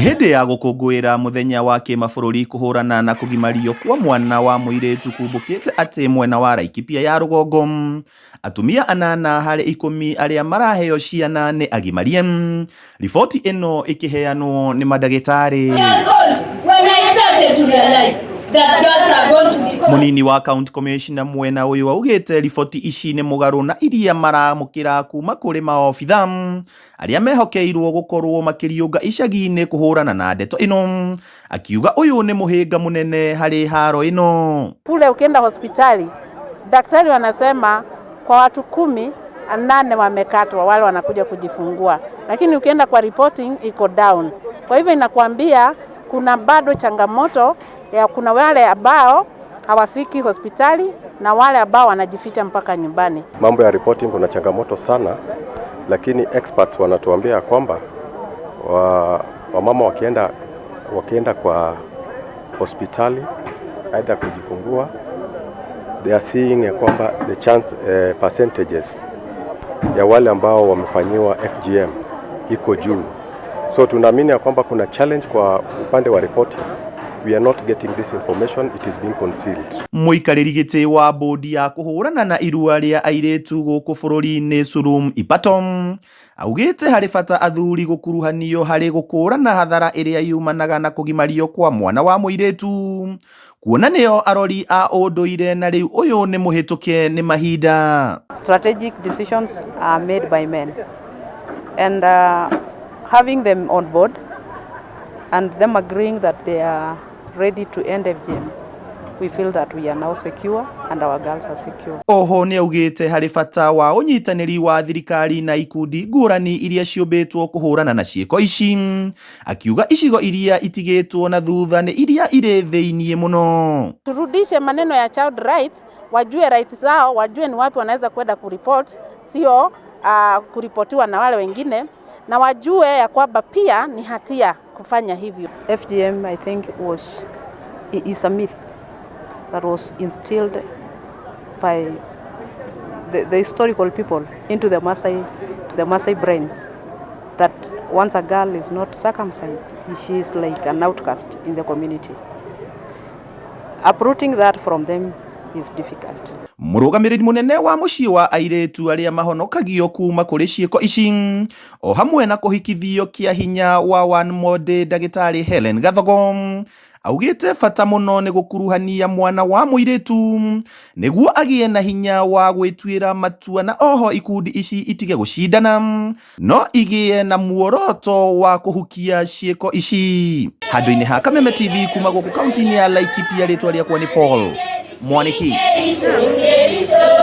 Nĩ hĩndĩ ya gũkũngũĩra mũthenya wa kĩmabũrũri kũhũrana na kũgimario kwa mwana wa mũirĩtu kumbũkĩte atĩ mwena wa Laikipia ya rũgongo atumia anana harĩ 10 arĩa maraheo ciana nĩ agimarie. Riboti ĩno ĩkĩheanwo nĩ mandagĩtarĩ. Mũnini wa county commissioner mwena ũyũ augĩte riboti ici nĩ mũgarũ na iria maramũkĩra kuma kũrĩ maobitha arĩa mehokeirwo gũkorwo makĩriũnga icagi-inĩ kũhũrana na ndeto ĩno, akiuga ũyũ nĩ mũhĩnga mũnene harĩ haro ĩno. Kule ukienda hospitali, daktari wanasema kwa watu 10, 8 wamekatwa, wale wanakuja kujifungua, lakini ukienda kwa reporting iko down. Kwa hivyo inakuambia kuna bado changamoto ya kuna wale ambao hawafiki hospitali na wale ambao wanajificha mpaka nyumbani. Mambo ya reporting kuna changamoto sana, lakini experts wanatuambia kwamba wamama wakienda kwa hospitali aidha kujifungua, they are seeing ya kwamba the chance percentages ya wale ambao wamefanyiwa FGM iko juu. So tunaamini ya kwamba kuna challenge kwa upande wa reporting. We are not getting this information, it is being concealed. Mũikarĩri gĩtĩ wa bodi ya kũhũrana na irua rĩa airĩtu gũkũ bũrũri-inĩ Sulum Ipatom augĩte harĩ bata athuri gũkuruhanio harĩ gũkũrana hathara ĩrĩa yumanaga na kũgimario kwa mwana wa mũirĩtu, kuona nĩo arori a ũndũire na rĩu ũyũ nĩ mũhĩtũke nĩ mahinda. Strategic decisions are made by men, and having them on board and them agreeing that they are ready to end FGM, we feel that we are now secure and our girls are secure. Oho nĩ augĩte harĩ bata wa ũnyitanĩri wa thirikari na ikundi ngũrani iria ciũmbĩtwo kũhũrana na ciĩko ici, akiuga icigo iria itigĩtwo na thutha nĩ iria irĩ thĩiniĩ mũno. Turudishe maneno ya child rights, wajue rights zao, wajue ni wapi wanaweza kwenda kuripot, sio kuripotiwa na wale wengine, na wajue ya kwamba pia ni hatia kufanya hivyo. FGM, I think, is a myth that was instilled by the historical people into the Maasai, to the Maasai brains, that once a girl is not circumcised, she is like an outcast in the community. Uprooting that from them is difficult. Mũrũgamĩrĩri mũnene wa mũciĩ wa airĩtu arĩa mahonokagio kuma kũrĩ ciĩko ici o hamwe na kũhikithio kĩa hinya wa One More Day, ndagĩtarĩ Helen Gathogo, augĩte bata mũno nĩ gũkuruhania mwana wa mũirĩtu nĩguo agĩe na hinya wa gwĩtuĩra matua, na oho ikundi ici itige gũcindana no igĩe na muoroto wa kũhukia ciĩko ici. Handũ-inĩ ha Kameme TV kuma gũkũ kaunti-inĩ ya Laikipia, rĩtwa rĩakwa nĩ Paul Mwaniki.